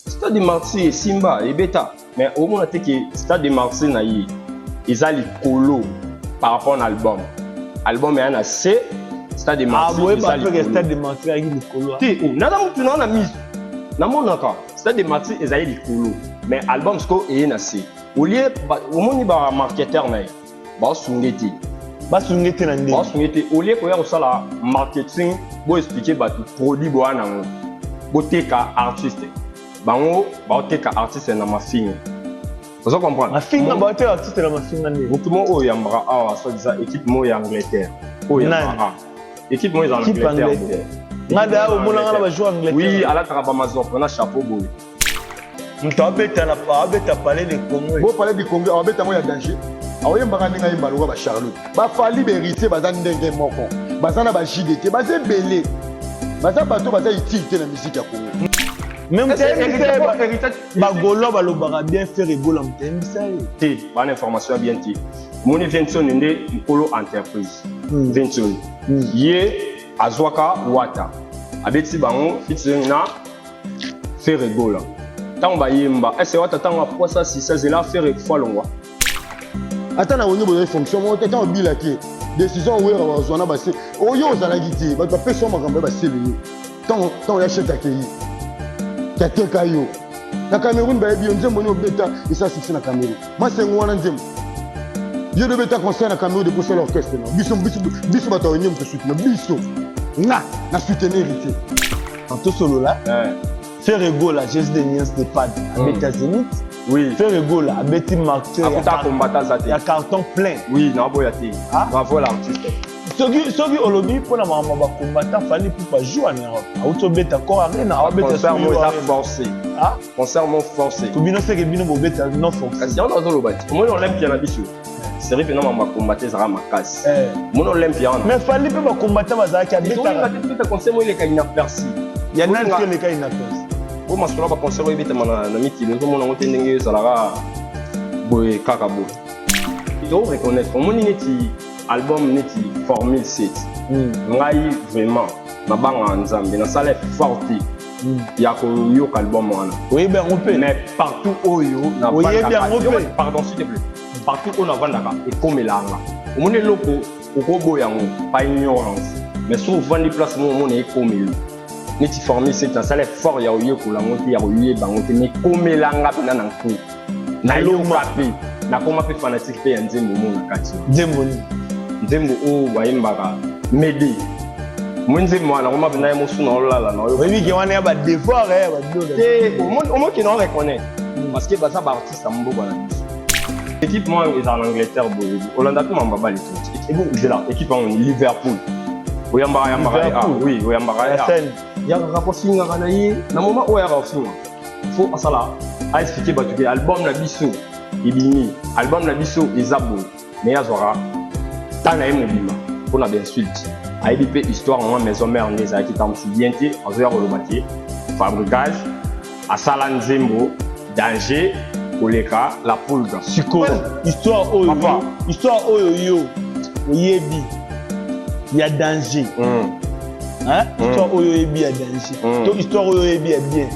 Stade de Martyr esimba ebeta, mais omona te ke Stade de Martyr na ye eza likolo par rapport na album. Album eya na se, Stade de Ah, Martyr boyeba eza mpe ke likolo. Stade de Martyr ayaki likolo. Te, oh, naza mutu na na miso namonaka Stade de Martyr ezali likolo, mais album sikoyo eye na se. Olie omoni ba marketeur na ye baosunge te. Basunge te na ndenge? Baosunge te. Olie koya kosala marketing, boexplike bato produit boya nango, boteka artiste. Bango baoteka artiste na mafinga, ozo comprendre? Mafinga? Baoteka artiste na mafinga nde? Motu moko oyo yambaka awa, soit disant équipe moko ya Angleterre oyo yambaka awa, équipe moko eza na Équipe Angleterre. Angleterre. Nga da omonanga na bajoueur Angleterre. Oui, alataka bamazopre na chapeau boye. Moto abeta na abeta Palais de Congo. Bo Palais du Congo, abeta yango ya danger. Aoyembaka ndenge ayemba lokola bacharlotte, bafali, baheritier baza ndenge moko, baza na baJDT, baza ebele, baza bato baza utile te na musique ya Congo. Mais moto ayembisa ye, bagaulois balobaka bien Ferre Gola, moto ayembisa ye. Te, bana information ya bien te. Omoni Vincent nde mokolo entreprise. Vincent ye azwaka Wata, abetisi bango featuring na Ferre Gola. Ntango bayemba ese Wata, ntango apoisa sisa zela Ferre falongwa. Ata na wenge bozali fonction moko te. Ntango obilaki décision Wera bazwa na base oyo ozalaki te, bato bapesi yo makambo ya basele yo. Ntango ya shet akei kateka yo na Cameroun, bayebi yo nzembo nini obeta esa succès na Cameroun. Masengo wana nzembo yo dobeta concert na Cameroun depuis osala orchestre na biso. Biso bato ya wenge, moto soutenir biso, nga na soutenir te. Tosolola. Ferre Gola, Jésus de Nuance de Pad, abeta Zénith. Ferre Gola abeti Martyr. Akuta combattant aza te. Ya carton plein. Oui, naboya te. Ah? Bravo l'artiste. Soki olobi mpona makambo ya bacombattant, Fally Ipupa joue en Europe, auti obeta Accor Arena, aobeta. Concert mo eza forcé. Ah? Concert mo forcé. To bino seke bino bobeta non forcé. Kasi yango nazoloba ti omoni Olympia na biso série mpena mambo ya combattant ezalaka makasi. Omoni Olympia wana. Mais Fally mpe bacombattant bazalaki, abetaka. Tobeta concert mo eleka inaperçu. Ya nani to eleka inaperçu? Po masolo ya baconcert oyo ebetama na mikili, ozomona yango te ndenge ezalaka boye kaka boye. To reconnaître, omoni neti album neti Formule 7, ngai vraiment nabangaka Nzambe, nasala effort te ya koyoka album wana. Oyebi yango mpe. Mais partout oyo Oyebi yango mpe. Pardon, s'il te plaît, partout oyo navandaka ekomelanga. Omoni eloko okoboya yango par ignorance, mais so ovandi place moko, omona ekomeli neti Formule 7, nasala effort ya koyekola yango te, ya koyeba yango te, mais ekomelanga mpena na nku, nayoka mpe nakoma mpe fanatique mpe ya nzembo mo na kati wana. Nzembo nini? Nzembo oyo bayembaka Mede mo, nzembo wana nakoma mpenza ye mosu na olala na oyo. Oyebi ke wana ya badevoir ya babiloko. Te, omoki na oreconnaitre parce que baza baartiste ya mboka na biso. Équipe moko ezala na Angleterre boye, olanda mpe mambo babali te, zela équipe yango ni Liverpool, oyambaka yambaka ye. Ah, Liverpool. oui, oyambaka ye. Ya scène. Yakaka kofingaka na ye na moment oyo ayaka kofinga, faut asala aexplike bato ke album na biso ebimi, album na biso eza boye. Mais azwaka temps na ye mobimba mpona bainsulte. Ayebi mpe histoire yango maison mère nde ezalaki ntango mosusu bien te. Azoya koloba te Fabricage asala nzembo danger koleka La Pulga. Sikoyo histoire oyo Papa. Histoire oyo yo oyebi ya danger, Hein? Histoire oyo oyebi ya danger to histoire oyo oyebi ya bien,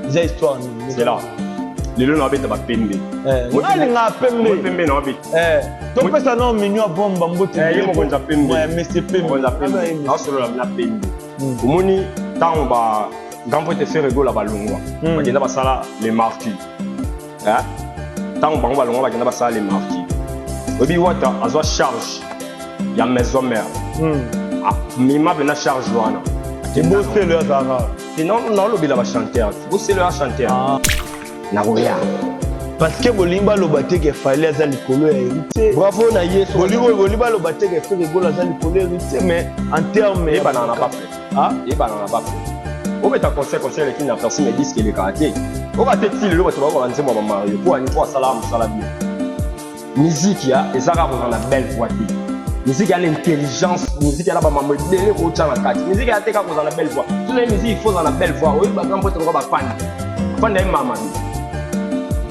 eza histoire nini? C'est là lelo na babeta bapembe. Nga alingaka pembe. Pembe na babeta. Topesa nao menu ya bomba mbote. Ye mokonzi ya pembe. Monsieur Pembe. Mokonzi ya pembe, naosolola na pembe. Omoni ntango ba grand prêtre Ferre Gola balongwa, bakenda basala Les Marquis. Ntango bango balongwa, bakenda basala Les Marquis, oyebi Wata azwa charge ya maison mère, amema mpena charge wana. Eboselo azalaka. Te, naolobela bachanteur, boselo ya chanteur nakoya. Parce que bolingi baloba te ke Fally aza likolo ya Héritier. Bravo na ye. Bolingi baloba te ke Ferre Gola aza likolo ya Héritier, mais en terme Eyebanaka na baple. Ah? Eyebanaka na baple. Obeta concert, concert eleki na persi, mais disque elekaka te. Oka te ti lelo bato bakoka nzembo ya bamario po ani po asalaka mosala bien. Musique ya eza kaka kozala na belle voix te. Musique ya na intelligence, musique ya na bamambo ebele kotya na kati. Musique ya te kaka kozala na belle voix. Tozali musique, il faut ozala na belle voix. Oyebi bagrand prêtre lokola bafandi bafandi, aye mama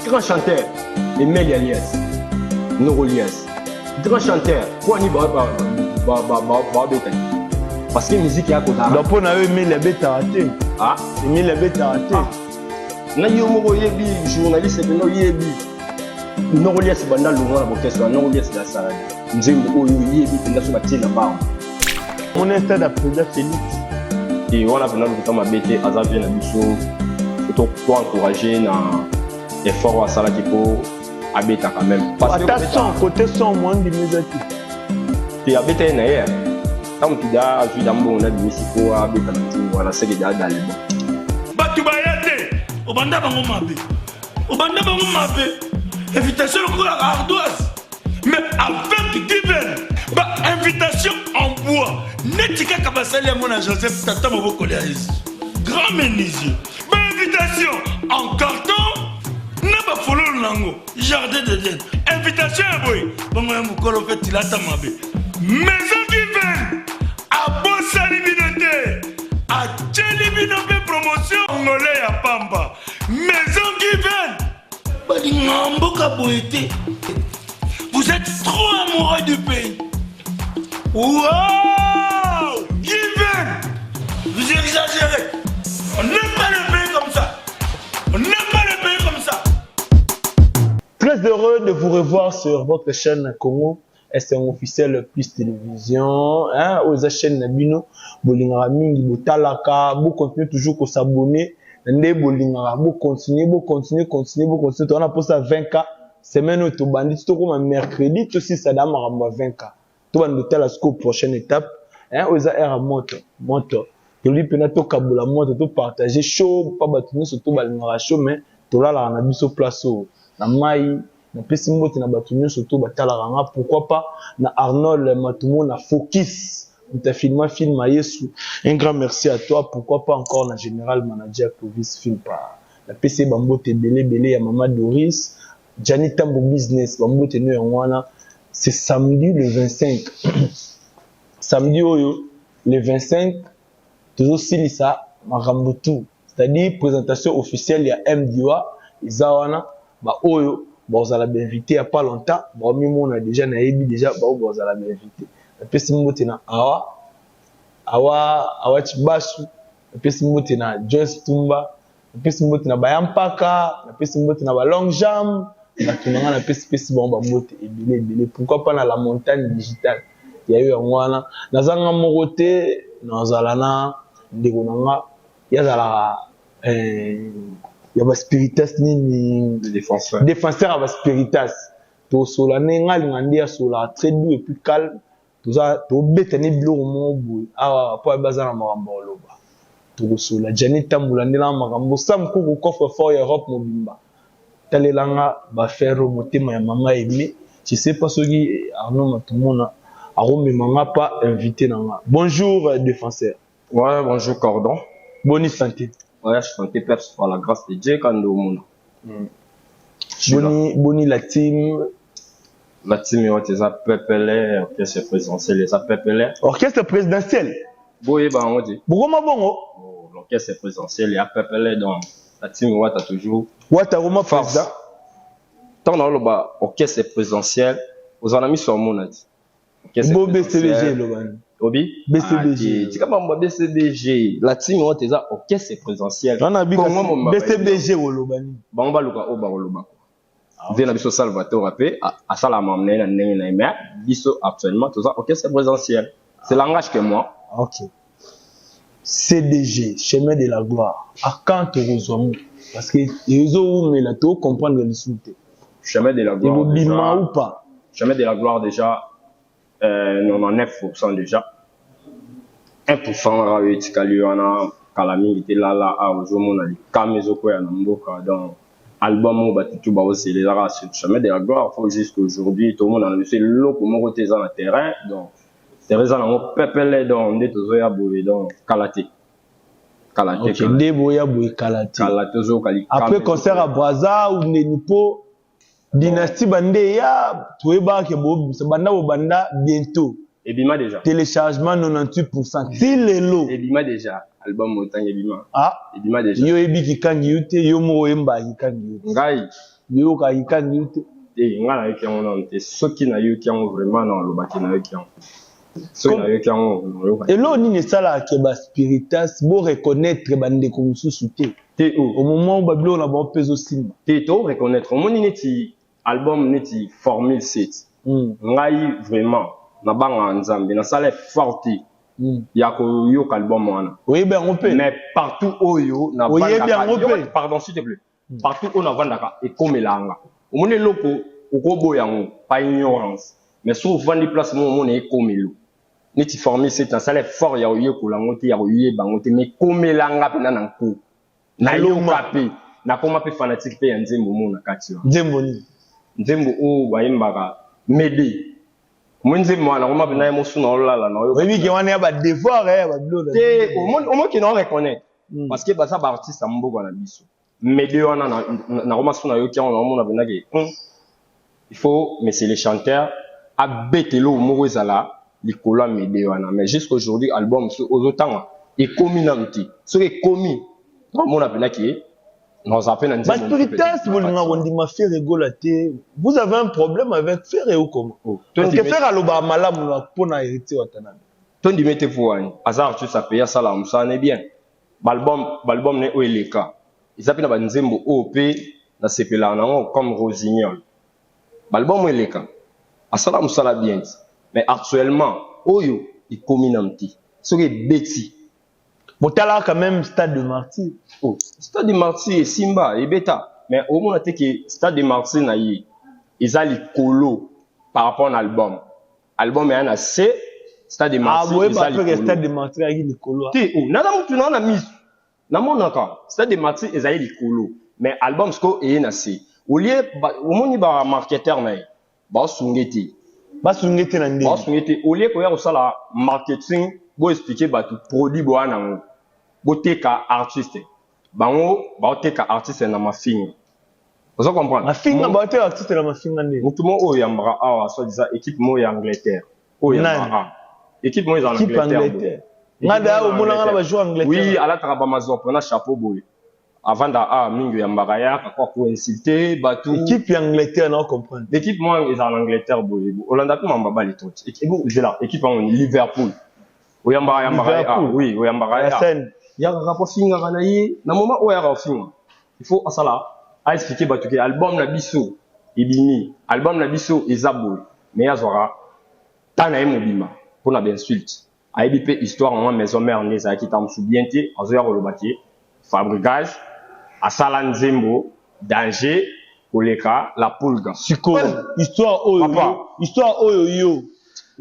grand chanteur Emeli alias Norolias, grand chanteur, po ani babeta? Parce que musique ya kozala Donc mpo na yo, Emeli abetaka te? Ah? Emeli abetaka te? Na yo moko oyebi, journaliste mpenza oyebi. Noko Lias banda longwa na bokeswa, Noko Lias na sala nzembo oyo oyebi mpenza so batie na bango. Mon stade ya président Félix. Et wana mpenza lokuta mabe te, aza vie na biso, to encourager na effort oyo asalaki mpo abeta quand même. Ata son côté son moi ndimi eza te. Te, abeta ye na ye ntango motu da azwi da mbongo na bimisi mpo abeta na nzembo wana, seke da dalebo. Bato baya te, obanda bango mabe, obanda bango mabe, invitation lokola ardoise, mais avec Given, ba invitation en bois neti kaka basali yango na Joseph tata mobokoli ya Yesu, grand menuisier, ba invitation en carton na bafololo nango jardin d'Eden, invitation ya boye bongo ya mokolo mpe tilata mabe. Maison Given abosani bino te, atieli bino mpe promotion ngole ya pamba. Maison Given balinga mboka boye te. Vous êtes trop amoureux du pays. Wow! Given, vous exagérez. On n'aime pas le pays comme ça. On n'aime pas le pays comme ça. Très heureux de vous revoir sur votre chaîne Congo SN officiel plus télévision, hein, oyo eza chaîne na bino bolingaka mingi, botalaka, bocontinue toujours kosabonner na nde bolingaka, bocontinue, bocontinue, continue, bocontinue. Toza na mposa 20K semaine oyo tobandi ti tokóma mercredi, tosisa da makambo ya 20K, tobanda totala sikoyo prochaine étape, hein. Oyo eza ere ya moto moto, toli mpena tokabola moto, topartage show mpa bato nyonso to balingaka show, mais tolalaka na biso place oyo na mai. Napesi mbote na bato nyonso to batalaka nga, pourquoi pas na Arnold Matumo na Focus, moto afilma film ya Yesu, un grand merci à toi. Pourquoi pas encore na général manager Clovis Fimpa, napesi ye bambote ebele ebele, ya mama Doris Jani Tambo business, bambote no yango wana. C'est samedi le 25, samedi oyo le 25, tozosilisa makambo tout, c'est-à-dire présentation officielle ya MDA eza wana. Baoyo bazala bainvité ya pas longtemps baomimona déjà, nayebi déjà bao bazala bainvité. Napesi mbote na awa awa awa Chibasu, napesi mbote na Joyce Tumba, napesi mbote na Bayampaka, napesi mbote na balong jambe, bato na nga napesi pesi bango bambote ebele ebele. Pourquoi pas na la montagne digitale ya yo yango wana. Nazanga moko te, nazala na ndeko na nga, ye azalaka ya baspiritas nini. Défenseur. Défenseur ya baspiritas. Tosola nde nga alinga nde asolaka très doux et puis calme. Toza tobeta ne biloko moko boye awa po ayebi aza na makambo ya koloba. Tokosola Jani Tambola nde na makambo Sam Kuku, coffre fort ya Europe mobimba. Talelanga bafere motema ya mama Aime. Je sais pas soki Arnaud Matumona akomema nga pa invité na nga. Bonjour défenseur. Ouais, bonjour Cordon. Bonne santé? Ouais, je santé peps par la grâce de Dieu kando omona. Boni boni la team? La team oyo eza pepele, orchestre présidentiel eza pepele. Orchestre présidentiel. Boyeba yango te. Bokoma bongo. Oh, l'orchestre présidentiel ya pepele, donc la team Wata toujours. Wata koma président. Ntango naoloba orchestre présidentiel, ozala na miso ya omona ti. Bo BCBG elobani. Obi. BCBG. Tika mambo ya BCBG. La team oyo eza orchestre présidentiel. Wana BCBG olobani. Bango baluka oyo bakoloba vie na biso. Salvatore mpe asala makambo na ye na ndenge na ye, mais biso actuellement toza orchestre présidentiel, c'est langage que moi. Ok, CDG, chemin de la gloire, akan tokozwa ngo parce que ezowumela, tocomprendre lisusu te. Chemin de la gloire. Ebobima ou pas? Chemin de la gloire déjà 99% déjà, 1% kaka oyo etikali wana. Kala mingi te, lala awa ozomona likama ezokwea na mboka. Donc album oyo bato tu baozela ezaka sur chemin de la gloire. Faut jusqu'aujourd'hui tomona na biso eloko moko te eza na terrain, donc terrain eza nango pepele. Donc nde tozoya boye, donc kala te, kala te. Nde boya boye, kala te. Kala te, ozoyoka. Après concert à Braza ou ndeni po dynastie bande ya toyebaka ke bobimisa banda bobanda bientôt. Ebima déjà. Téléchargement 98% ti lelo. Ebima déjà, album otangi ebima. Ah. Ebima déjà. Yo oyebi kikangi yo te, yo moko oyembaka kikangi yo te. Ngai? Yoyoka kikangi yo te. Te, ngai nayoki yango nano te. Soki nayoki yango vraiment, na alobaki nayoki yango, soki nayoki yango nayoka. Eloko nini esalaka ke baspiritas bo reconnaître bandeko mosusu te? Te o. Au moment où babiloko na bango mpe ezosimba. Te, to reconnaître. Omoni neti album neti Formule 7. Ngai vraiment nabangaka Nzambe, nasala effort te ya koyoka album wana. Oyebi yango mpe? Mais partout oyo Oyebi yango mpe? Pardon, s'il te plaît. Partout oyo navandaka, ekomelaka nga. Omoni eloko okoboya yango par ignorance, mais soki ovandi place moko, omona ekomelo. Neti Formule 7, nasala effort ya koyekola yango te, ya koyeba yango te, mais ekomelanga mpena na nko. Nayoka mpe nakoma mpe fanatique mpe ya nzembo moko na kati wana. Nzembo nini? Nzembo oyo bayembaka Mede. Omoni nzembo wana, nakoma mpena ye mosu na olala na oyoka. Oyebi ke wana ya badevoir ya babiloko. Te, omoni na reconnaître parce que baza baartiste ya mboka na biso. Mede wana, nakoma so nayoki yango, naomona mpenza ke il faut monsieur le chanteur abetela oyo moko ezala likolo ya Mede wana. Mais jusqu'aujourd'hui, album so ozotanga ekomi nanu te. Soki ekomi, naomona mpenza ke nazala mpe na nzembo. Baspiritas, bolingaka kondima Ferre Gola te. Vous avez un problème avec Ferre ou comment? Oh, parce que Ferre alobaka malamu na mpona Héritier Watanabe. Tondimi ete fu wani aza artiste apaye, asalaka mosala ne bien. Baalbum ne oyo eleka eza mpe na banzembo oyo mpe nasepelaka nango comme Rossignol. Baalbum oyo eleka, asala mosala bien ti, mais actuellement oyo ekomi nanu te. Soki ebeti. Botalaka quand même Stade de Martyr? Oh, Stade de Martyr esimba, ebeta, mais omona te ke Stade de Martyr na ye eza likolo par rapport na album. Album eya na se, Stade de Ah, Martyr boyeba eza mpe ke likolo. Stade de Martyr ayaki likolo. Te, oh, naza mutu naa na miso, namonaka Stade de Martyr ezali likolo, mais album sikoyo eye na se. Olie omoni bamarketeur na ye baosunge te. Basunge te na ndenge? Baosunge te. Olie koya kosala marketing, boexpliquer bato produit boya nango, boteka artiste. Bango baoteka artiste na mafinga, ozo comprendre? Mafinga? Baoteka artiste na mafinga ndenge? Motu moko oyo oyambaka awa, soit disant équipe moko ya Angleterre oyo Nani? oyambaka awa, équipe moko ezala na Équipe Angleterre. Angleterre? Nga da omonanga na bajoueur Angleterre? Oui, alataka bamazopre na chapeau boye, avanda awa mingi, oyambaka ye aka kwa koinsulte bato. Équipe ya Angleterre, na comprendre. Équipe moko ezala na Angleterre boye, olanda mpe mamba bali toti zela, équipe yango ni Liverpool. Oyambaka, yambaka ye awa. Liverpool. Oui, oyambaka ye Na awa. scène. Yakaka po afingaka na ye. Na moment oyo ayaka kofinga, il faut asala aexpliquer bato ke album na biso ebimi, album na biso eza boye, mais ye azwaka temps na ye mobima mpona bainsulte. Ayebi mpe histoire yango Maison Mère nde ezalaki ntango mosusu bien te. Azoya koloba ke Fabregas asala nzembo danger koleka La Pulga. Sikoyo histoire oyo Papa. yo, histoire oyo yo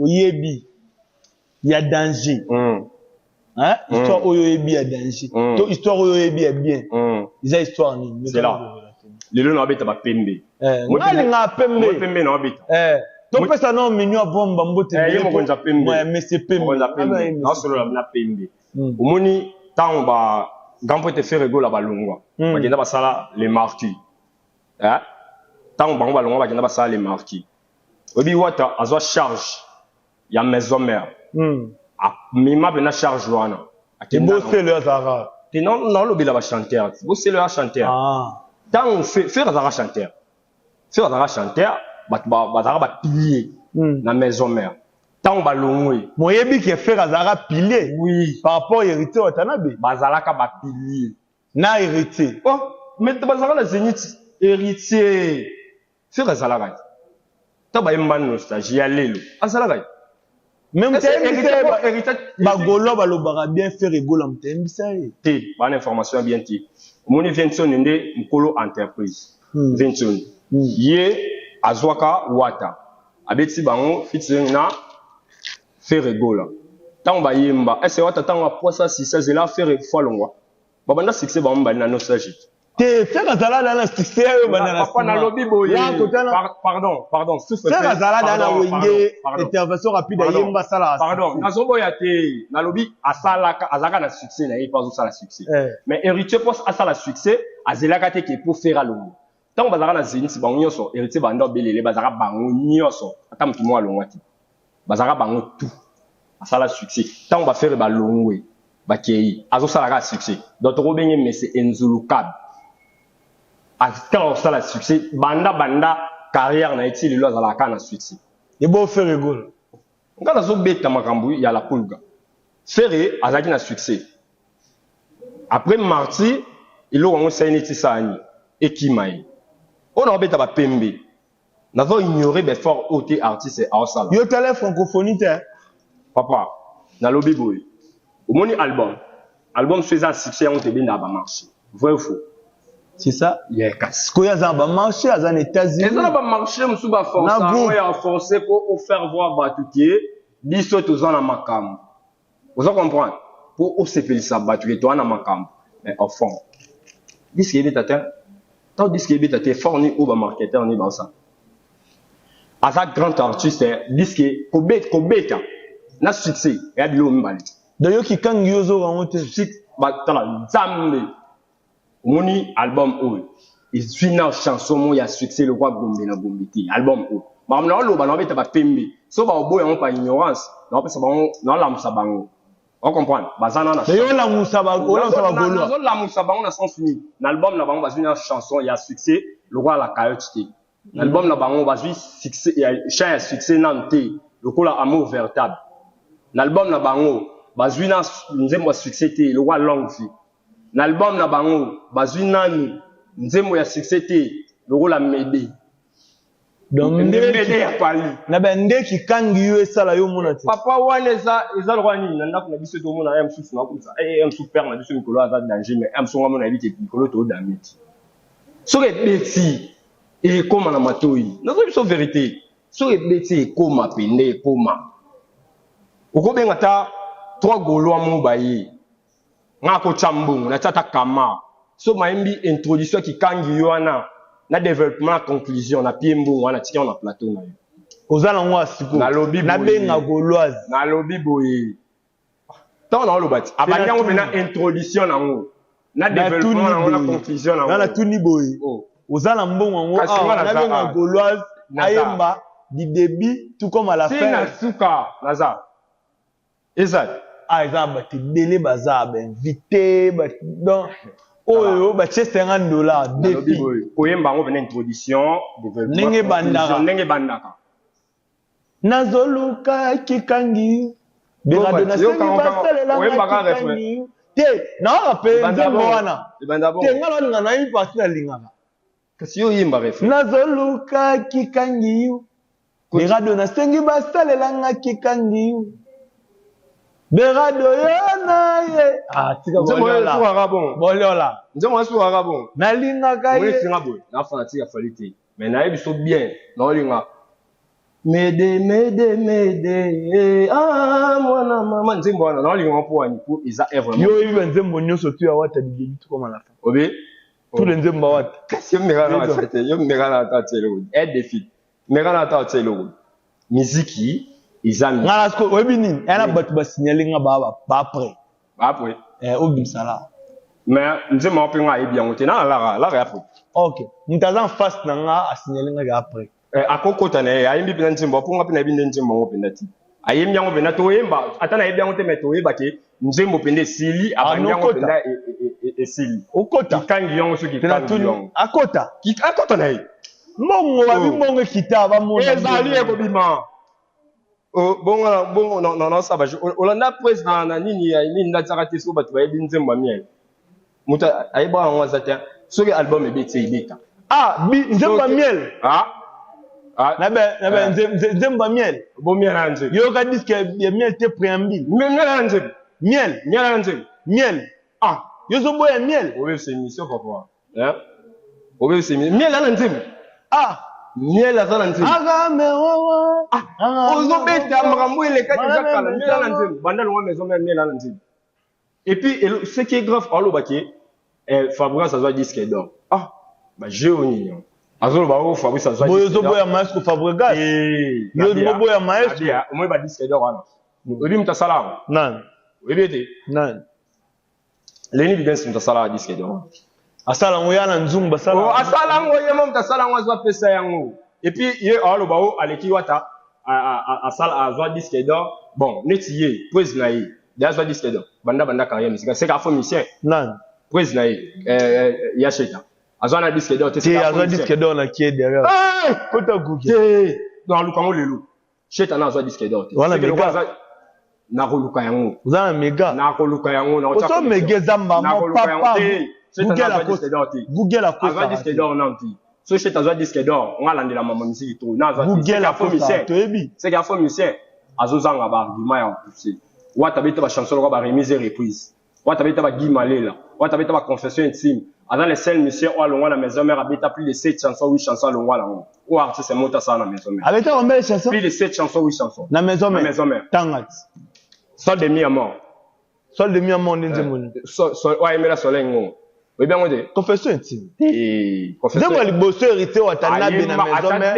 oyebi ya danger, hein? Histoire oyo oyebi ya danger to histoire oyo oyebi ya bien, eza histoire nini? C'est là. Lelo na babeta bapembe. Eh, nga alingaka Moi pembe. pembe na babeta. Eh, topesa nao menu ya bomba mbote. Eh, ye mokonzi ya pembe. Ouais, monsieur pembe. Mokonzi ya pembe. Ah, ouais, monsieur. Naosolola na pembe. Omoni ntango ba grand prêtre Ferre Gola balongwa, bakenda basala Le Marquis. Eh? Ntango bango balongwa, bakenda basala Le Marquis, oyebi Wata azwa charge ya Maison Mère. Amema mpena charge wana, akenda nango. Eboselo azalaka. Te, naolobela bachanteur. Boselo ya chanteur. Ah. Ntango Ferre azalaka chanteur, Ferre azalaka chanteur, bato bazalaka bapilier na Maison Mère. Ntango balongwe, Moyebi ke Ferre azalaka pilier? Oui. Par rapport Héritier Watanabe? Bazalaka bapilier. Na Héritier? Oh, mais bazalaka na Zénith. Héritier, Ferre azalaka te ntango bayemba Nostalgie ya lelo, azalaka te. Mais moto Est-ce que ayebisa ye Héritier bagaulois balobaka bien, Ferre Gola moto ayembisa ye. Te, bana information ya bien te. Omoni Vincent nde mokolo entreprise. Vincent ye azwaka Wata, abeti bango featuring na Ferre Gola. Ntango bayemba ese Wata, ntango apwasa sisa azela Ferre fo alongwa, babanda succès bango mibali na Nostalgie. Te, Ferre azala da na succès oyo banda na Papa, nalobi boye. Pardon, pardon, souffle. Ferre azala da na Wenge, intervention rapide, ayemba, asala. Pardon, nazoboya te. Nalobi asalaka, azalaka na succès na ye mpo azosala succès. Mais Héritier, mpo asala succès, azelaka te ke po Ferre alongwa. Ntango bazalaka na Zénith bango nyonso, Héritier banda obelele, bazalaka bango nyonso, ata motu moko alongwa te, bazalaka bango tout. Asala succès ntango baFerre balongwe, bakei, azosala kaka succès. Donc tokobenge mese enzulukab atikala kosala succès banda carrière na ye ti lelo, azalaka kaka na succès. Ebo Ferre Gola? Nga nazobeta makambo ya La Pulga. Ferre azalaki na succès après Martyr. Eloko yango esali neti esala nini? Ekima ye. Oyo naobeta bapembe. Nazo ignorer ba effort oyo te artiste aosala. Yo tala francophonie te. Papa, nalobi boye. Omoni album? Album soki eza succès yango te ebendaka ba marché. Vrai ou faux? C'est ça? Yeah, kasi. Sikoyo aza na ba marché, aza na États-Unis. Eza na ba marché mosusu ba force yango ya forcer po o faire voir bato ke biso toza na makambo. Ozo comprendre? Po osepelisa bato ke toza na makambo. Mais au fond, disque ebeta te. Tant disque ebeta te, effort ni oyo ba marketeur ni baosala. Aza grand artiste, disque kobeta, kobeta na succès ya biloko mibale. Donc yo kikangi yo ozoka yango te. Tala Nzambe. Omoni album oyo ezwi na chanson moko ya succès lokwa gombe na gombe te album oyo makambo na oloba na obeta bapembe so baoboya yango par ignorance na opesa bango na olamusa bango o comprendre baza na na olamusa ba olamusa ba gaulois nazolamusa bango na sens nini na album na bango bazwi na chanson ya succès lokola la cayote te na album na bango bazwi succès ya chant ya succès nanu te lokola amour véritable na album na bango bazwi na nzembo ya succès te lokola longue vie Na album na bango bazui nanu nzembo ya succès te lokola Mede. Donc nde Mede ya Fally. Na ba nde kikangi yo esala yo omona te. Papa wana eza eza lokola nini na ndako na biso tomona ya mosusu na kumisa eh ya mosusu père na biso mikolo aza danger mais ya mosusu nga mona yebi ke mikolo to dame ti. Soki ebeti ekoma na matoyi. Nazo biso verite. Soki ebeti ekoma pende ekoma. Okobenga ta trois Gaulois mo baye. Nga akotia mbongo natia ata kama so mayembi introduction kikangi yo wana na developpement na conclusion na pie mbongo wana tika na plateau na yo. Oza na ngo sikoyo. Nalobi boye. Nabenga Gauloise. Nalobi boye. Tango na oloba ti abandi yango pena introduction na ngo na developpement na ngo na conclusion na ngo. Nga natuni boye. Oh. Oza na mbongo yango awa nabenga Gauloise ayemba du début tout comme à la fin. Ti na suka naza. Eza ah eza na bato ebele baza ba invité ba donc oyo batie 50 dollars défi koyemba yango pena introduction développement ndenge ebandaka ndenge ebandaka nazoluka kikangi berado nasengi basalelanga kikangi te naoka mpe nzembo wana te nga nalinga nayebi parti nalingaka kasi yo oyemba refrain nazoluka kikangi Berado nasengi basalela nga kikangi Berado yo na ye ah tika boliola boliola nzembo asukaka bon nalingaka ye oyesinga boye na fanatique ya Fally te mais nayebi so bien naolinga mede mede mede ah mwana mama nzembo wana naolinga mpo wani mpo eza œuvre yo oyebi banzembo nyonso tu ya wata du début tout comme à la fin obi tous les nzembo ya wata kasi yo meka na ata yo meka na ata eloko e défi Meka na ata otia eloko. Miziki eza nga na siko oyebi nini aya na bato basignale nga ba ba après ba après eh obimisa la mais nzembo yango mpe nga ayebi yango te na lara lara ya après ok moto aza en face na nga asignale nga ke après eh, akokota na ye ayembi mpenza nzembo mpo nga mpe nayebi nde nzembo yango mpenza ti ayembi yango mpenza toyemba ata nayebi yango te mais toyeba ke nzembo mpenza esili abandi yango mpenza esili okota kikangi yango soki kikangi yango akota akota na ye mbongo babi oh. mbongo ekita bamona ezali ekobima oh, bongo bongo naosala baje olanda prese na nini ya nini ndatiaka te soki bato bayebi nzembo ya miel moto ayebaka yango aza te soki album ebeti ebeta ah bi nzembo ya miel ah ah na be na be eh. nzembo ya miel bo miel ya nzembo yoka disque ya miel te préambule miel ya nzembo miel miel ya nzembo miel ah yo zoboya miel obebisa émission papa hein obebisa émission miel ya nzembo ah miel aza na nzembo ah ozobeta makambo elekaki eza kala miel ya nzembo banda longwa maison mère miel ya nzembo Et puis ce qui est grave aloba ke eh, Fabrice azwa disque d'or. Ah, ba jeu nini yango. Azoloba o oh, Fabrice azwa disque d'or. Boyo boya maestro Fabregas. Eh, yo mo boya maestro. Bien, au moins ba disque d'or wana. Oyebi mutu asala yango? Nani? Oyebi ete? Nani? Leni Bidens mutu asala disque d'or. Asala yango ya na nzungu basala. Oh, asala yango ye mo mutu asala yango azwa pesa yango. Et puis ye aloba o oh, aleki wata asala azwa disque d'or. Bon, neti ye, prise na ye. de azwa disque d'or banda banda carrière musicale c'est qu'afo musicien nani prise na ye euh, ya sheta azwa na disque d'or te c'est azwa disque d'or na qui est derrière hey! kota google te donc aluka yango lelo sheta na azwa disque d'or te wana mega nakoluka yango oza na mega nakoluka yango oso mega eza mama papa Google Google azwa disque d'or nanu te. So sheta azwa disque d'or, nga alandela mama misiki trop. Na azwa Google akosa, toyebi. C'est qu'un faux musicien azozanga ba argument ya pousser. Wata beta ba chanson lokola ba remise et reprise. Wata beta ba Guy Malela. Wata beta ba confession intime. Aza le seul musicien oyo alongwa na maison mère abeta plus de 7 chansons, 8 chansons alongwa nango. Oyo artiste moko asala na maison mère. Abeta combien de chansons? Plus de 7 chansons, 8 chansons. Na maison mère. Na maison mère. Tangati. Sol de mi mort. Sol de mi mort nde nzembo nini? Sol oyo ayembela Soleil Ngongo. Oyebi yango te? Confession intime. Nzembo ya liboso Héritier Watanabe na maison mère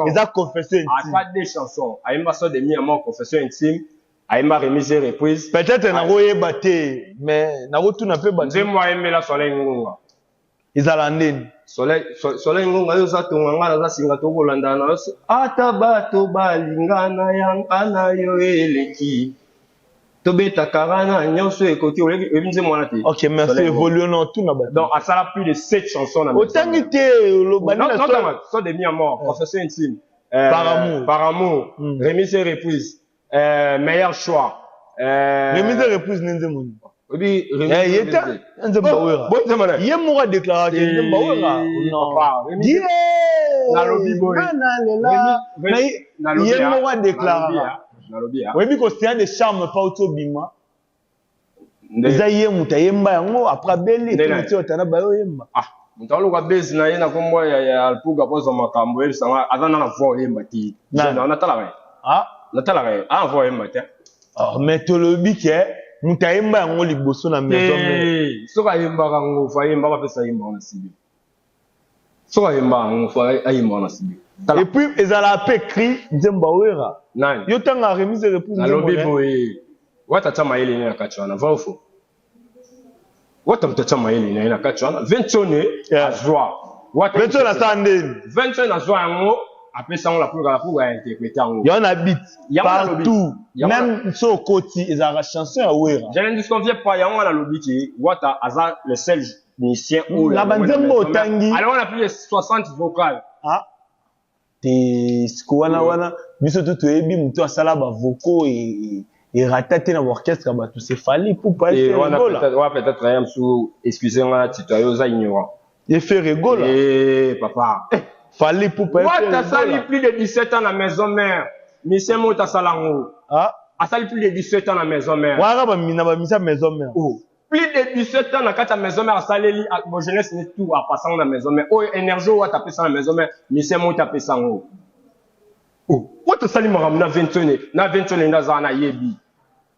eza confession intime. Ata deux chansons. Ayemba Sol de mi mort, confession intime. Ayemba remise et reprise. Peut-être nakoyeba te, mais nakotuna mpe bato. Nzembo ayembela Soleil Ngonga. Ezala ndeni? Soleil, Soleil Ngonga yo oza tonga nga naza singa tokolandana na yo ata bato balingana yanga na yo eleki tobeta karana nyonso ekoki. Oyebi nzembo wana te? Ok, merci. Évolue na tuna bato. Donc asala plus de 7 chansons na otangi te, oloba nini? Sol de mi mort, confession intime, par amour. Par amour, remise et reprise, meilleur choix. Remise et reprise nde nzembo nini? Oyebi? Ye te, nzembo bawera. Ye moko adéclaraka nzembo bawera. Nalobi boye. Ye moko adéclaraka. Oyebi kocéan de charme pa oti obima, eza ye moto ayemba yango après abeli eti otana bayo oyemba. Moto aluka base na ye na kombo ya Alpuga mpo azwa makambo oyebisanga aza na na voix oyemba te. Natalaka ye, natalaka ye, aza na voix oyemba te. Mais tolobi ke moto ayemba yango liboso na maison. Soki ayembaka yango, faut ayemba, bapesa ayembaka na studio. Soki ayembaka yango, faut ayembaka na studio. Et puis ezalaka mpe cri nzembo awera. Nani? Yo ntango remise et reprise. Nalobi boye, Wata tia mayele ne na kati wana, vrai ou faux? Wata moto atia mayele na ye na kati wana. Ventione azwa. Ventione asala ndeni? Ventione azwa yango, apesa yango Lapuka, Lapuka ya interpréter yango. Yango na beat partout, même so okoti, ezalaka chanson ya Wera. Je ne disconviens pas. Yango wana alobi ke Wata aza le seul musicien oyo na banzembo otangi. Alors on a plus de 60 vocales. Ah te, siko wana wana biso to toyebi moto asala bavocaux erata te na baorchestre ya bato, c'est Fally Ipupa. Wana peut-être ya mosusu, excuse nga na tito ayo, oza ignorant. E Ferre Gola. Eh, papa. Fally Ipupa. Wata asali plus de 17 ans na maison mère, musicien moko asala yango. Asali plus de 17 ans na maison mère. Wana na bamisa maison mère. Oh. Plus de 17 ans na kati ya maison mère, asaleli bo jeunesse ne tout apasango na maison mère. Oyo énergie oyo Wata apesa na maison mère, musicien moko apesa yango. Oh, Wata asali makambo na 21 na 21 nde aza nayebi.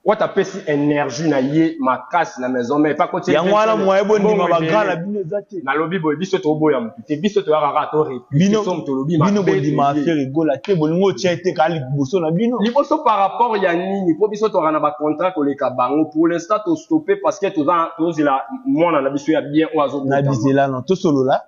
Wata apesi énergie na ye makasi na maison mère. Pa koti yango wana moye bondima bagrand na bino eza te. Nalobi boye, biso toboya motu te, biso toyaka kaka to bino tolobi. Bino bondima Ferre Gola te, bolingo otya ete kaka liboso na bino. Liboso par rapport ya nini? Mpo biso tozalaka na bacontrat koleka bango. Pour l'instant tostoppe parce que toza tozela mwana na biso ya bien oyo azobota. Na bizelano tosolola.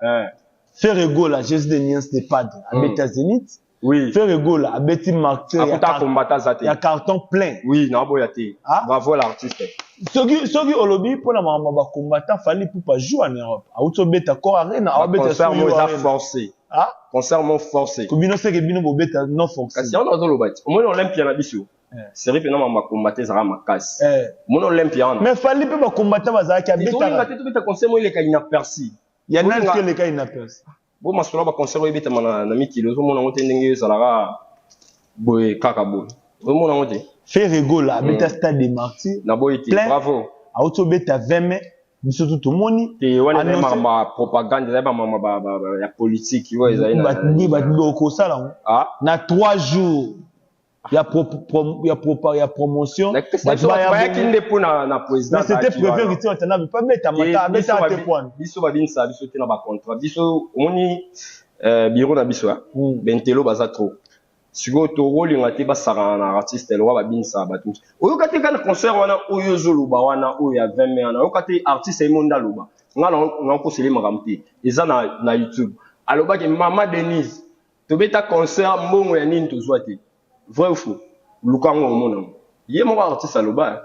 Ferre Gola, Jésus de nuance de Padre, abeta Zénith. Oui. Ferre Gola abeti Martyr. Akuta combattant aza te. Ya carton plein. Oui, naboya te. Ah? Bravo l'artiste. Soki olobi mpona makambo ya bacombattant, Fally Ipupa joue en Europe, auti obeta Accor Arena, aobeta. Concert mo eza forcé. Ah? Concert mo forcé. Bino seke bino bobeta non forcé. Kasi yango nazoloba ti omoni Olympia na biso série mpena makambo bacombattant ezalaka makasi. Omoni Olympia wana. Mais Fally mpe bacombattant bazalaki. Tolinga abetaka te tobeta concert mo eleka inaperçu. Ya nani soki eleka inaperçu? Bo masolo ya baconcert oyo ebetama na mikili, ozomona yango te ndenge ezalaka boye, kaka boye, ozomona yango te. Ferre Gola abeta Stade de Martyr. Naboyi te. Plein. Bravo. Auti obeta 20 mai, biso tu tomoni. Te, wana ezali makambo ya propagande, ezali bamama ya politique oyo ezali bato okosala yango Ah? na 3 jours ya promotion. Bayaki nde mpo na président. Mais c'était prévu, Héritier Watanabe pa beta mata, abeta te poine. Biso babinisaka biso te na bacontrat. Biso omoni bureau na biso, bentelo baza trop. Sikoyo tokolinga te basakana na artiste lokwa babinisaka bato. Oyoka te kaka na concert wana oyo ozoloba wana, oyo ya 20 mai wana, oyoka te artiste ye mo nde aloba. Nga nakosele makambo te, eza na YouTube. Alobaki: "Mama Denise, tobeta concert, mbongo ya nini tozwa te?" Vrai ou faux? Luka yango, omona yango. Ye moko artiste aloba,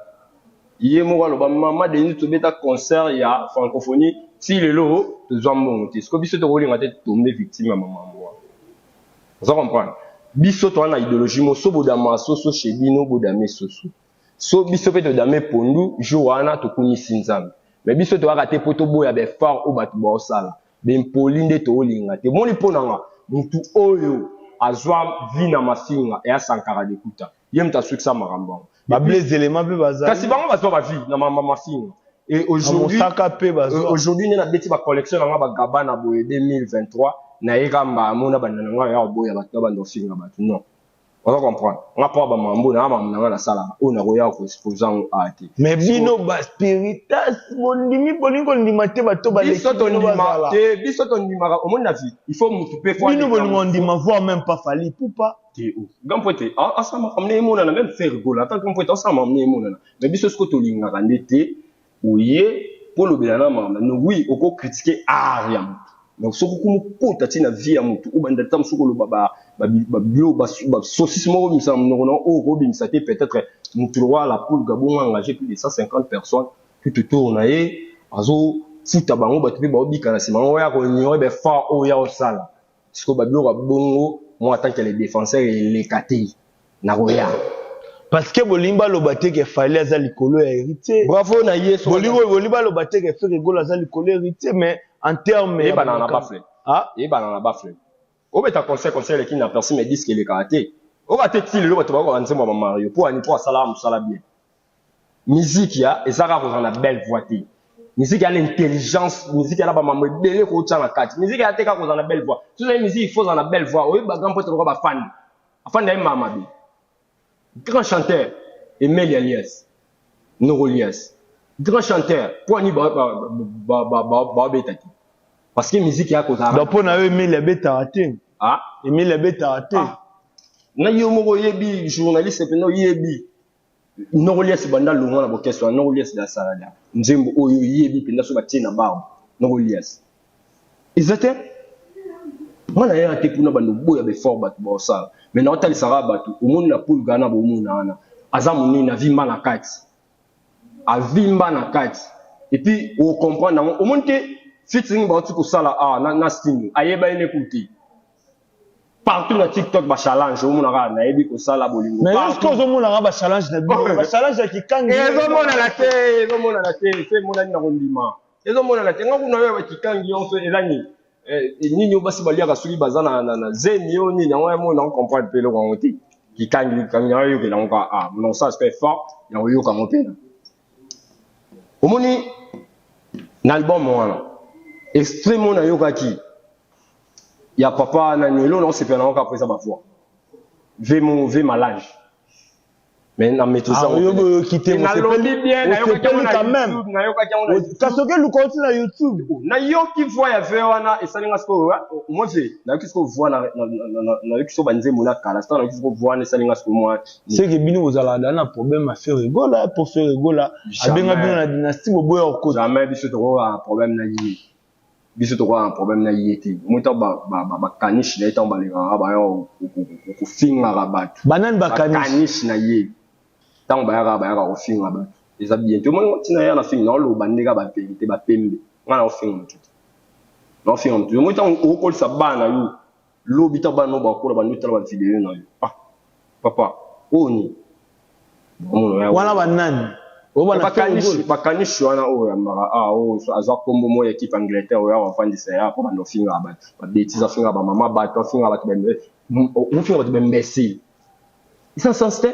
ye moko aloba: "Mama Denise, tobeta concert ya francophonie, ti lelo tozwa mbongo te." Siko biso tokolinga te tombe victime ya mamambo wana, oza comprendre? Biso toza na idéologie mo so bodama soso chez bino, bodame soso so biso mpe todame pondu. Jour wana tokumisi Nzambe. Mais biso toyaka te mpo toboya baeffort oyo bato baosala. Bempoli nde toolinga te. Moni mpo na nga, mutu oyo azwa vie na mafinga eya Sankara Dekuta. Ye moto asukisa makambo yango. Ba Blaise Elema mpe bazali. Kasi bango bazwa ba vie na mafinga. Et aujourd'hui, mosaka mpe bazwa. Aujourd'hui nde nabeti ba collection na nga ba Gabana boye 2023, nayeka mbamo na banda na nga ya koboya bato na banda ofinga bato. Non. Oza comprendre? Nga mpo ba mambo na mambo na nga nasalaka oyo nakoya koexpose yango awa te. Mais bino ba spiritas bondimi, bolingi kondima te bato baleki Biso bino tondima bazala. te, biso tondimaka. Omoni na vie, il faut mutu mpe faut Bino aleka bolingo motu. ndima, voire même pas Fally Ipupa. Te o grand poète asala makambo na ye emonana, même Ferre Gola ata grand poète asala makambo na ye emonana. Mais biso sikoyo tolingaka nde te oye mpo olobela na makambo na oui, okocritiquer art ya motu, donc soki okomi okota ntina vie ya motu, obanda ta mosuku oloba babilo basaucisse moko obimisa na monoko na oyo okobimisa te. Peut-être motu lokola La Poule Gabongo engagé plus de 150 personnes tout autour na ye, azofuta bango, bato mpe baobika na nsima oyo ya koignore baeffort oyo ya osala. Sikoyo babiloko ya bongo, moi en tant que le défenseur, eleka te nakoya. Parce que bolingi baloba te ke Fally aza likolo ya Héritier. Bravo na ye. Bolingi baloba te ke Ferre Gola aza likolo ya Héritier, mais en terme ya Eyebana na bafle. Ah. Eyebana na bafle. Obeta concert, concert eleki na persi, mais disque elekaka te. Oka te ti lelo bato bakoka nzembo ya bamario mpo ani mpo asalaka mosala bien. Musique ya eza kaka kozala na belle voix te. Musique ya na intelligence, musique ya na bamambo ebele kootya na kati. Musique ya te kaka kozala na belle voix. Soki musique, il faut ozala na belle voix. Oyeba grand pote lokola bafandi afandi aye mama mabe, grand chanteur Emeli Alias Norolias, grand chanteur, mpo ani baobeta te? Parce que musique ya kozala Donc mpo na yo, Emeli abetaka te? Ah. Emeli abetaka te? Ah. Na yo moko oyebi, journaliste mpena oyebi Norolias banda longwa na bokeso wana. Norolias asala da nzembo oyo oyebi mpenza so batie na barbe Norolias eza te. Nga na yaka te mpona bando boya baeffort bato baosala, mais naotalisaka bato. Omoni na Poule Gana, bomona wana aza monene, avimba na kati, avimba na kati. Et puis ocomprendre yango, omoni te featuring bauti kosala awa na Stino, ayeba ye neku te. Partout na TikTok bachallenge, omonaka nayebi kosala bolingo. Mais est-ce que ozomonaka bachallenge na bino, bachallenge ya kikangi? Ezomonana te, ezomonana te. Se emonani na kondima, ezomonana te. Nga kuna oyo bakikangi nyonso eza nini? Nini oyo basi baliaka soki baza na zemi oyo nini yango? Yango na comprendre mpe eloko yango te. Kikangi, kikangi yango oyokela yango kaka. Ah, non, ça c'est fort ya koyoka yango mpena. Omoni na album wana, extrait mo nayokaki ya papa nani, eloko naosepela nango kaka mpo eza bavoix ve mo ve malage, mais na maîtrise. Ah, oyoki, oyoki te? Nalobi bien, nayokaki yango Osepeli na quand même. YouTube, nayokaki yango na YouTube. Kasi oke luka oti na YouTube. Nayoki voix ya ve wana, esalinga sikoyo moi ve nayoki sikoyo voix nayoki sikoyo banzembo na kala sikoyo, nayoki sikoyo voix wana, esalinga sikoyo mwa. Seke bino bozalaka da na problème ya Ferre Gola, po Ferre Gola Jamais. abenga bino na dynastie, boboya kokota. Jamais. Biso tokoka na problème na ye, biso tokoka na problème na ye te. Moi ntango bakanishi na ye, ntango balekaka baya kofingaka bato. Banani bakanishi? Bakanishi na ye, ntango bayaka kofinga bato, eza bien te. Omoni ntina ya na finga, naoloba ndenge bavérité bapembe. Nga na ofinga motu te, naofinga motu te. Omoni ntango okolisa bana yo, lobi ntango bana no bakola, bando tala bavideo na yo: "Ah papa, oyo nini?" Omona Wana banani oyo bana Ferre bakanishi Gola? Bakanishi wana oyo yambaka, ah, oyo azwa kombo moko ya équipe Angleterre, oyo awa afandisa ya po bando ofingaka bato babêtises, afingaka bamama bato, afingaka bato, ofinga bato baimbécile. Eza sens te,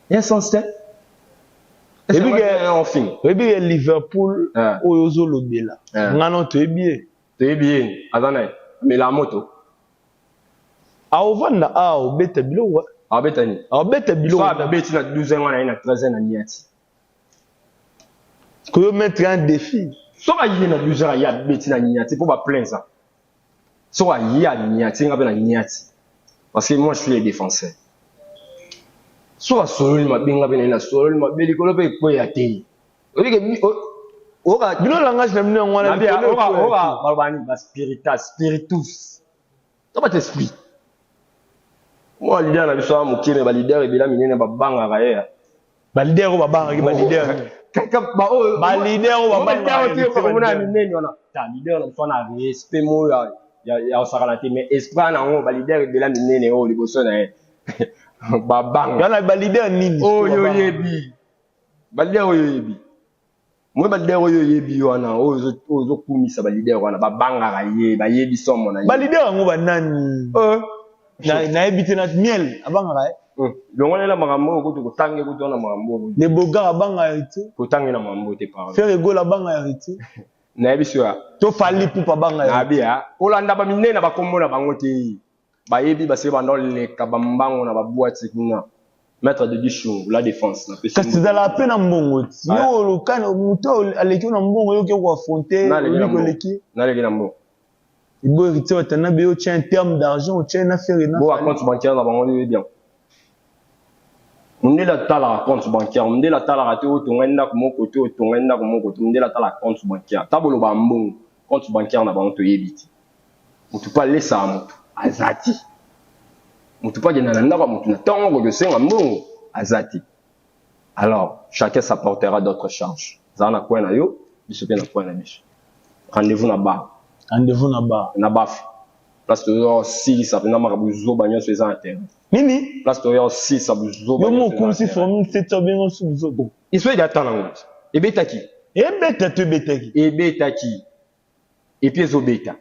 eza sens te. Ofinga. Oyebi ke Liverpool Ah. oyo ozolobela, Ah. nga no toyebi ye. Toyebi ye, aza na ye, amela moto. Aovanda awa, obeta biloko. Abeta nini? Aobeta So biloko. abeti na 12 wana, ye na 13 na niati. Koyo mettre un défi. Soki aye na 12 aye abeti na niati mpo baplein eza. Soki aye aniati, nga mpe na niati, parce que moi je suis le défenseur. Soki asololi mabe, nga mpe na ye nasololi mabe, likolo mpe ekweya te. Oyike oyoka. Bino langage na bino yango wana, likolo ekweya te. Baloba nini? Baspiritas, spiritus to bato esprit. Mwa leader na biso ya moke, me baleader ebela minene babangaka ye. Baleader oyo babangaki, baleader Kaka baoyo baleader oyo babangaka. Omona minene wana, ta leader na biso wana, respect moko ya kosakana te, mais esprit wana yango, baleader ebela minene oyo liboso na ye babanga. Wana baleader nini? Oyo oyebi, baleader oyo oyebi. Moi ba leader oyo oyebi wana, oyo ozokumisa ba leader wana, babangaka ye, bayebi somo na ye. Ba leader yango banani? Nayebi te. Na Miel abangaka ye. Longolela makambo oyo kutu kotange kutu wana makambo oyo. Le Bogar abanga Héritier. Kotange na makambo te, pardon. Ferre Gola abanga Héritier. Nayebi so ya. To Fally Ipupa abanga. Nayebi ya kolanda baminene na bakombo na bango te. Bayebi basi banda oleka bambango na babwati kuna. Maître de Dishungu, la défense. Kasi ezalaka mpe na mbongo ti yo olokani moto aleki yo na mbongo, yo oke koaffronter oleki. Naleki na mbongo. Ibo Héritier Watanabe, yo tien un terme d'argent, otien na Ferre na bo compte bancaire na bango, yo bien. Mondele atalaka compte bancaire. Mondele atalaka te otongai ndako moko te, otongai ndako moko te. Mondele atalaka compte bancaire. Ta boloba mbongo, compte bancaire na bango toyebi te. Motu mpe alesaka motu aza te. Motu mpe akenda na ndako ya motu na ntongo koki osenga mbongo aza te. Alors chacun s'apportera d'autres charges. Zala na coin na yo, biso mpe na coin na biso. Rendez-vous na bar. Rendez-vous na bar. Na baf place toyo osilisa mpenza makambo zoba nyonso eza na terrain. Nini? Place toyo osilisa buzoba. Yo mo okumisi formule 7, obenga osu buzoba. Iso edi ata nango ebetaki. Ebeta to ebetaki? Ebetaki et puis ezobeta.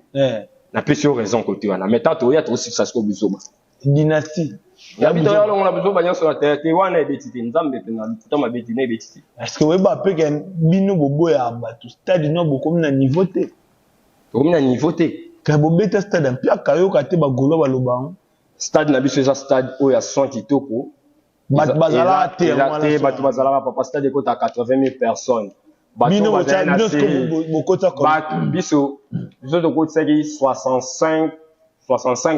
Napesi yo raison kote wana, mais tant toya tokosilisa sikoyo buzoba. Dynastie. Yabi toya longola buzoba nyonso na terrain te wana ebeti te. Nzambe mpenza lokuta mabe te na ebeti te. Parce que oyeba mpe ke bino boboyaka bato stade no, bokomi na niveau te. Tokomi na niveau te. Ka bobeta stade mpiaka, yoka te bagaulois baloba yango. Stade na biso eza stade oyo ya son kitoko. Bato bazalaka te. Te, bato bazalaka, papa. Stade ekota 80 000 personnes. Bino bokota? Bato biso tokotisaki 65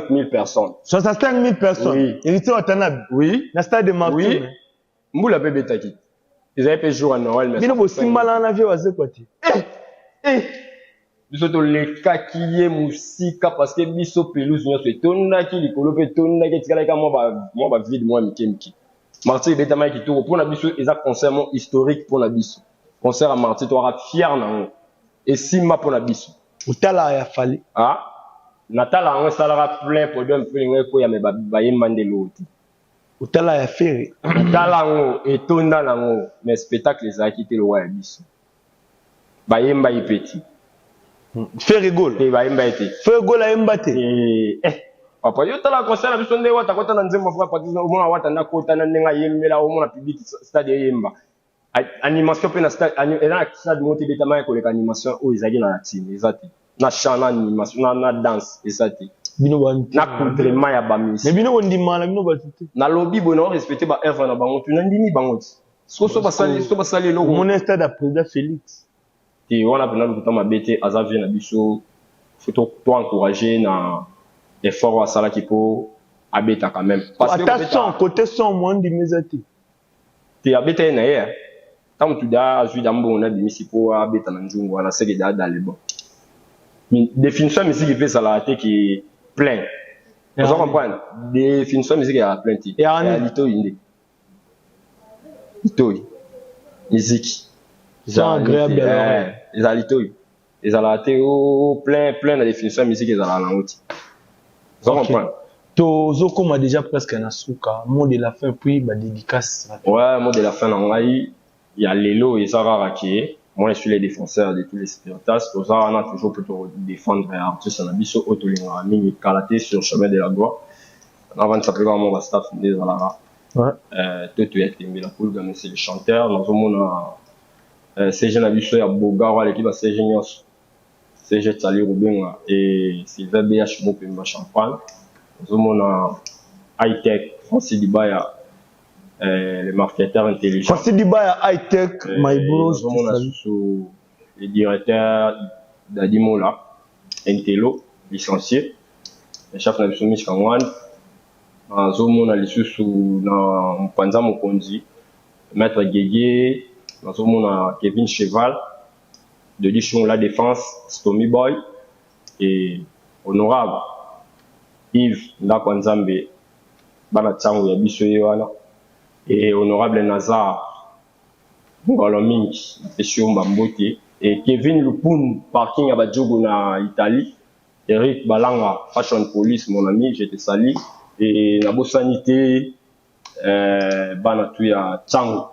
000 personnes. 65 000 personnes? Oui. Héritier Watanabe? Oui. Na stade de Martyr? Oui. Mbula mpe ebetaki, ezali mpe jour ya Noël. Bino bosimbana na vie Wazekwa te? Eh, biso tolekaki ye mosika, parce que biso pelouse nyonso etondaki, likolo mpe etondaki, etikalaki mwa bavide mwa mike mike. Martyr ebetamaki kitoko mpona biso. Eza concert mo historique mpona biso. Concert ya Martyr, toaka fier nango, esimba mpona biso. Otala ya Fally? Ah, natala yango, esalaka plein podium mpe lingo ekoya me bayemba nde eloko te. Otala ya Ferre? Natala yango, etonda nango, mais spectacle ezalaki te lokola ya biso. Bayemba ye pe ti. Ferre Gola? Te, bayemba ye te. Ferre Gola ayemba te? Eh papa, yo tala concert na biso nde Wata kota na nzembo Frère Patrice. Omona Wata nde akota na ndenge ayembela, omona public stade eyemba. Animation mpe na stade, eza na stade moko te ebetama ya koleka animation oyo ezalaki na latine. Eza te na chant, na animation, na danse, eza te. Bino na accoutrement ya bamisi. Mais bino bondimaka na bino bato te. Nalobi boye, nao respecte ba œuvre na bango tu, nandimi bango ti siko so basali, so basali eloko. Omona stade ya président Félix? Te, wana mpena lokuta mabe te. Aza vie na biso, faut to encourager na effort oyo asalaki mpo abeta quand même. Parce que ata son, côté son, mwa ndima eza te. Te, abeta ye na ye ntango motu da azwi da mbongo na abimisi mpo abeta na nzungu wana, seke da dans le bon définition ya misiki mpe ezalaka te ke plein. Oza comprendre, définition ya misiki ezalaka plein te. Ya litoi nde litoi miziki. Ezala litoi, ezalaka te o plein plein. Na définition ya misiki ezalaka nango te. Oza comprendre. Tozokoma déjà presque na suka. Mot de la fin, puis badédicace. Ouais, mot de la fin na ngai ya lelo eza kaka ke moi, je suis les défenseurs de tous les spiritas. Toza wana toujours pour défendre artiste na biso oyo tolingaka mingi. Kala te, sur chemin de la gloire, navandisa mpe kaka mwa bastaff nde ezalaka toto ya tembe na Pulga. Mais c'est le chanteur, nazomona CG na biso ya Bogar, aleki ba CG nyonso, CG Tsali Rubenga et Sylvain BH Mopemba Champagne. Nazomona high-tech Francis Dibaya, le marketeur intelligent. Francis Dibaya, high-tech, my bros. Nazomona susu le directeur Dadi Mola Entelo, licencié, le chef na biso Miss Kangwan. Nazomona lisusu na mopanza mokonzi maître Guégué. Nazomona Kevin Cheval de Lichon, la défense, Stomy Boy et honorable Yves Ndako Nzambe, bana ntango ya biso ye wana, et honorable Nazar Ngolo mingi, napesi yo mbambote, et Kevin Lupun, parking ya Badjogo na Italie, Eric Balanga, Fashion Police, mon ami, je te salue. Et nabosani te bana tu ya ntango,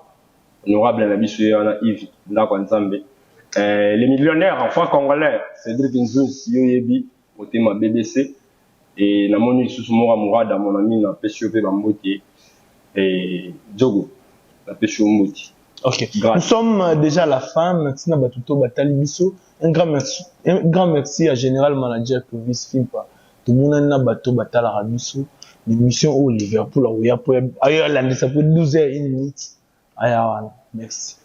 honorable na biso ye wana Yves Ndako ya Nzambe. Les millionnaires, enfant congolais, Cédric Nzunzi, yo yebi motema BBC. E namoni lisusu moko Mourada, mon ami, napesi yo mpe bambote. E Diogo, napesi yo mbote. Ok. Grâce. Nous sommes déjà à la fin. Merci na batuto batali biso. Un grand merci, un grand merci à Général Manager Clovis Fimpa. Tout le monde na bato batala biso. L'émission au Liverpool, ayo landisa pour 12h 1 minute. Aya wana. Merci.